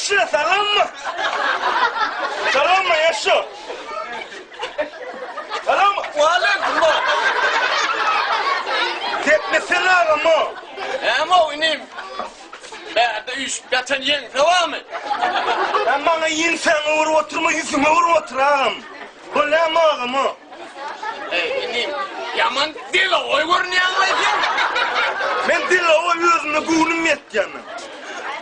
Ýaşşy, salammy? Salammy, ýaşşy? Salammy? Waleýkim salam. Depmesene agam-a. Näme-ow, inim? Bärde üýşüp ýatan ýeňse barmy? Sen maňa ýeňsäňi urup oturma, ýüzüňe urup otur agam. Bolýamy agam-a? Eý, inim, ýaman delowoý görünýäň-laý sen. Men delowoý özüme göwnüm ýetýär meň.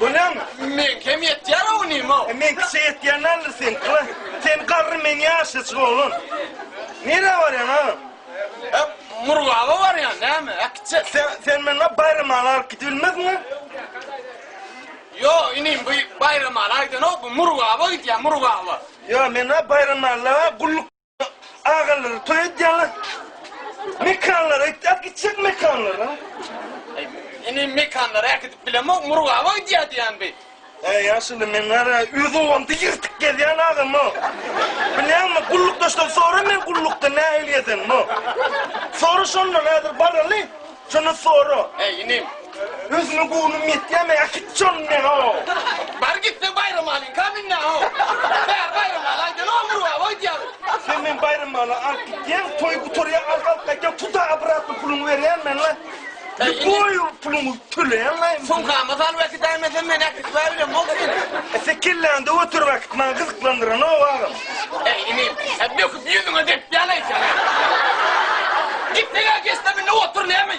Bolýamy? Meňkem ýetýär-ow inim-ow. E, meňkiçe ýetýän däldir seňki-le. Sen garry, men ýaşajyk oglan. Nirä barýaň agam? E, Murgaba barýan, näme, äkitjek. Sen, sen meni Baýramala alyp gidibilmezmiň? Ýo, inim, bu Baýramala gidenok, bu Murgaba gidýär, Murgaba. Ýo, men-ä Baýramala gulluk agalary toý edýärler. Mekanlara äkit gitjek mekanlara. Eý, inim, mekanlara äkidip bilemok, Murgaba gidýär diýýän bi. Eý, ýaşuly, men gara öz obamda ýyrtyk gezýän agam-a. Bilýäňmi, gullukdaşdan sora men gullukda nähili gezenimi. Sora şondan, häzir baraly, şondan sora. Eý, inim. Özüme göwnüm ýetýär, men äkit şony meni-ow. Bar gitseň Baýramalyňka münýäň-ow. Bäri Baýramaly aýdan-ow, Murgaba gidýäň. Sen meni Baýramala alyp gitýäň, toý gutarýar, alyp alyp gaýtýaň, tuda obratno puluňy berýän men-le. Lýuboý puluňy töleýän-laý. Sumkama salyp äkidäýmesem men äkidip-ä bilemok seni. E sen kelläňde göterip äkit, maňa gyzyklandyranok agam. Eý inim, e böküp ýüzüňe depýän-eý sen. Gitseň-ä geçde minde otur näme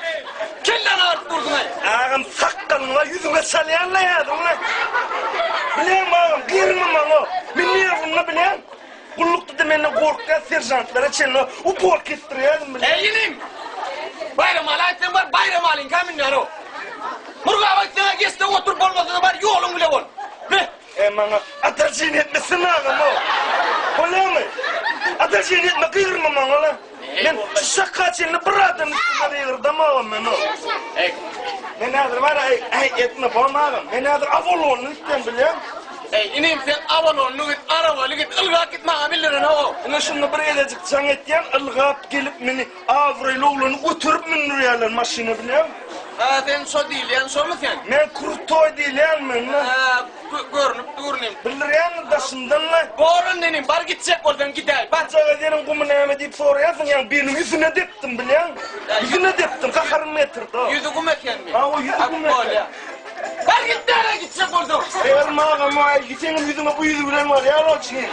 kelläňi agyryp dursuň-aý. Agam sakgalyňy-la ýüzüňe çalýan-laý häzir-le. Bilýäňmi agam, gyrma maňa. Men nerwimde bilýän. Gullukda-da menden gorkýan seržantlara çenli upor kesdirýärdim bile. Eý inim! Baýramaly aýtsaň bar, Baýramalyňka münýär-ow. Murgaba gitseň-ä geçde otur, bolmasa-da bar ýoluň bile bol. Be! E maňa adalženiýe etmesin agam-ow. Bolýamy? Adalženiýe etme, gygyrma maňa-la. Men şu şaka çenli bir adam üstüne gygyrdamagam men-ow. Eý. Men häzir bar, eý, eý, etme, bolma agam. Men häzir Awalonyny gitýän bilýäň. Eý, inim, sen Awalonyny git, arabaly git, ylgap git maňa bildirenok-ow. Ine şunda bir gezejik jaň etýän, ylgap gelip meni abraýly oglany göterip mündürýärler maşyna bilýäň. Hä, sen şo diýilýän şomy sen? Men krutoý diýilýän men-le. Hä, Görnüp dur inim. Bildirýändir daşyndan-la. Bor onda inim, bar gitjek bolsaň gidäý, bar. Çaga seniň gumy näme diýip soraýarsyň, ýaňy biriniň ýüzüne depdim bilýäň. Ýüzüne depdim, gaharym getirdi. Ýüzi gum ekenmi? Hawa, ýüzi gum eken. Bolýa. Bar git närä gitjek bolsaň. Eger magam aý, seňem ýüzüňe bu ýüzi bilen barýar ol çyn.